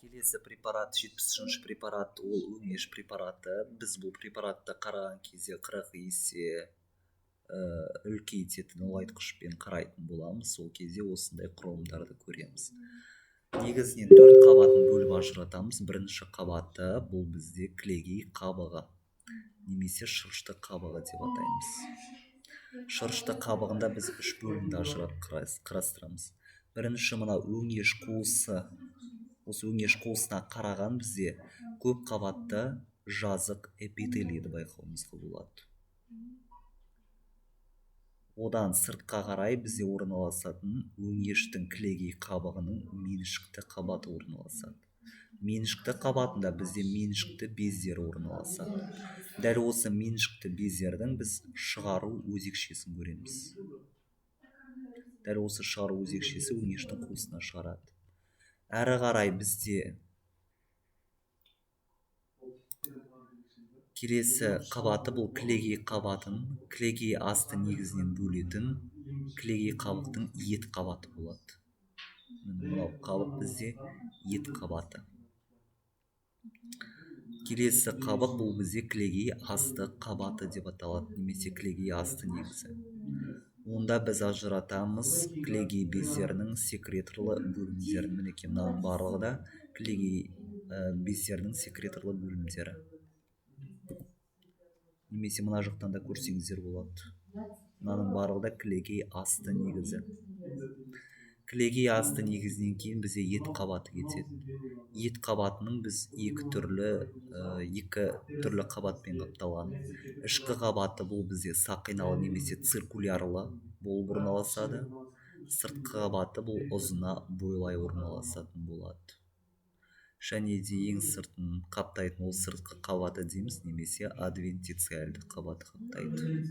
Келесі препарат, 73-ші препарат, ол өңеш препараты. Біз бұл препаратты қараған кезде 40 есе үлкейтетін ұлғайтқышпен қарайтын боламыз. Сол кезде осындай құрылымдарды көреміз. Негізінен төрт қабатын бөліп ажыратамыз. Бірінші қабаты бұл бізде кілегей қабығы немесе шырышты қабығы деп атаймыз. Шырышты қабығында біз үш бөлімді ажыратып қарастырамыз. Бірінші мына өңеш қуысы. Осы өңеш қуысына қараған бізде көп қабатты жазық эпителийді байқауымызға болады. Одан сыртқа қарай бізде орналасатын өңештің кілегей қабығының меншікті қабаты орналасады. Меншікті қабатында бізде меншікті бездер орналасады. Дәл осы меншікті бездердің біз шығару өзекшесін көреміз. Дәл осы шығару өзекшесі өңештің қуысына шығарады. Әрі қарай бізде келесі қабаты бұл кілегей қабатын кілегей асты негізінен бөлетін кілегей қабықтың ет қабаты болады. Міне, мынау қабық бізде ет қабаты. Келесі қабық бұл бізде кілегей асты қабаты деп аталады немесе кілегей асты негізі. Онда біз ажыратамыз кілегей бездерінің секреторлы бөлімдерін. Мінекей, мынаның барлығы да кілегей бездерінің секреторлы бөлімдері. Немесе мына жақтан да көрсеңіздер болады. Мынаның барлығы да кілегей асты негізі. Кілегей асты негізінен кейін бізде ет қабаты кетеді. Ет қабатының біз екі түрлі қабатпен қапталған. Ішкі қабаты бұл бізде сақиналы немесе циркулярлы болып орналасады. Сыртқы қабаты бұл ұзына бойлай орналасатын болады. Және де ең сыртын қаптайтын ол сыртқы қабаты дейміз немесе адвентициальды қабаты қаптайды.